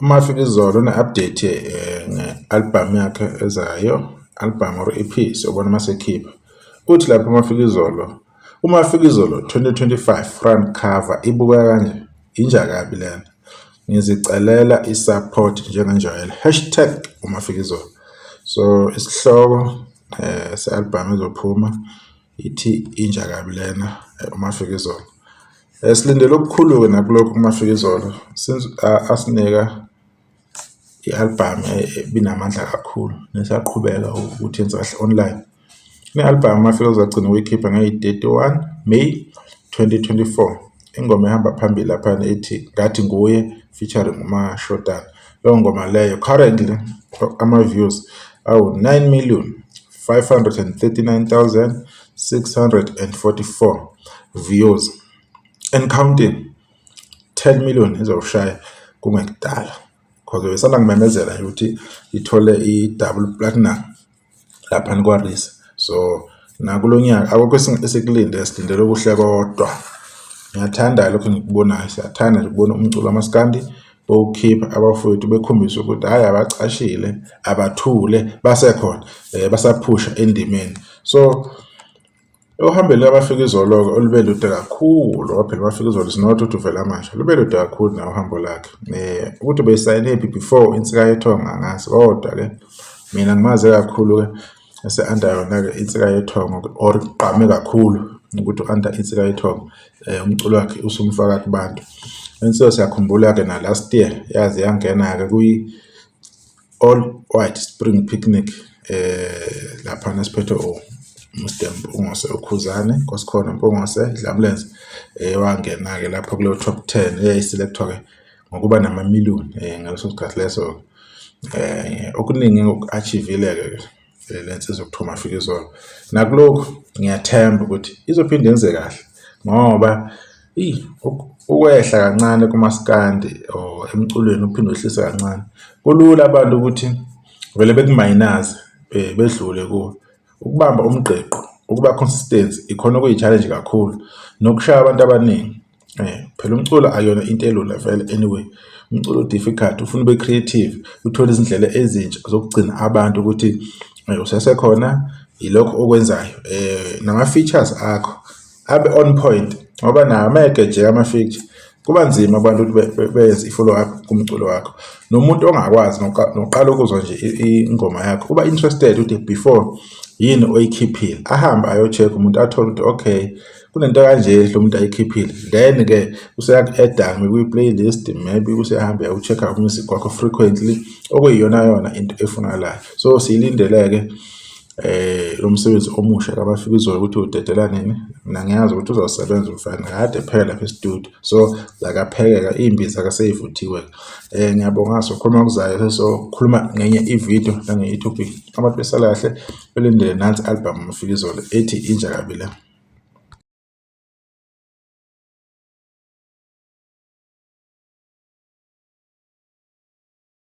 UMafikizolo une-update nge-album yakhe ezayo, album or EP, siyobona uma sekhipha. Uthi lapho uMafikizolo, uMafikizolo 2025 front cover ibukeka kanje, inja kabi lena. Ngizicelela i-support njengenjwayelo, #uMafikizolo. So isihloko se-album ezophuma ithi inja kabi lena, uMafikizolo. Silindele okukhulu-ke nakulokhu kuMafikizolo since asinika i-album ebinamandla kakhulu nesaqhubeka ukuthi yenze kahle online. Kune-album uMafikizolo agcina ukuyikhipha ngeyi-31 May 2024. Ingoma ehamba phambili laphana ithi Ngathi Nguye featuring uMashotana. Leyo ngoma leyo currently ama-views awu-9,539,644 views and counting. 10 million izowushaya kungekudala cause besanda kumemezela nje ukuthi ithole i-double platinum laphana kwa-RiSA. So nakulo nyaka akukho esikulinde, silindele okuhle kodwa. Ngiyathanda lokho engikubonayo, siyathanda nje ukubona umculo wamaskandi bowukhipha abafowethu bekhombise ukuthi hhayi abacashile, abathule basekhona, basaphusha endimeni. So ohambeni lukaMafikizolo-ke olube lude kakhulu, ngoba phela uMafikizolo is not ukuthi uvela manje, lube lude kakhulu nawo uhambo lakhe. Ukuthi ubeyisayinephi before Insika Yethongo angazi, kodwa-ke mina ngimaze kakhulu-ke ese-under yona-ke Insika Yethongo or kugqame kakhulu ukuthi u-under Insika Yethongo, umculo wakhe usumfaka kubantu. And so siyakhumbula-ke na last year yaze yangena-ke kwi-All White Spring Picnic, laphana siphethwe u-Mr Mpungose, uKhuzani Nkosikhona Mpungose Dlamlenze, wangena-ke lapho kuleyo top 10 eyayi-select-wa-ke ngokuba nama-million ngaleso sikhathi leso. Okuningi oku-achieve-ile-ke le nsizwa okuthiwa uMafikizolo. Nakulokhu ngiyathemba ukuthi izophinde yenze kahle ngoba ukwehla kancane kumaskandi or emculweni uphinde wehlise kancane, kulula abantu ukuthi vele bekumayinaze bedlule kuwe. Ukubamba umgqigqo, ukuba consistency ikhona okuyi-challenge kakhulu nokushaya abantu abaningi. Phela umculo akuyona into elula vele anyway, umculo u-difficult, ufuna ube creative, uthole izindlela ezintsha zokugcina abantu ukuthi usasekhona yilokho okwenzayo. Nama-features akho abe on point ngoba nawo uma egejeka ama-feature kuba nzima abantu ukuthi benze i-follow up kumculo wakho. Nomuntu ongakwazi nokuqala ukuzwa nje ingoma yakho uba interested ukuthi before yini oyikhiphile, ahambe ayo-check umuntu athole ukuthi okay kunento kanje lo muntu ayikhiphile, then-ke useyaku-add-a maybe kwi-playlist, maybe useyahamba uyawu-check-a umusic wakho frequently, okuyiyona yona into efunakalayo. So siyilindele-ke lo msebenzi omusha kaMafikizolo ukuthi udedela nini. Mina ngiyazi ukuthi uzosebenza umfana, kade epheka lapha e-studio, so zakaphekeka iy'mbiza kasey'vuthiwe-ke. Ngiyabonga, sokhuluma okuzayo, sesokhuluma ngenye ividiyo nangenye i-topic. Abantu besale kahle belindele nansi i-album uMafikizolo ethi Inja Kabi Le.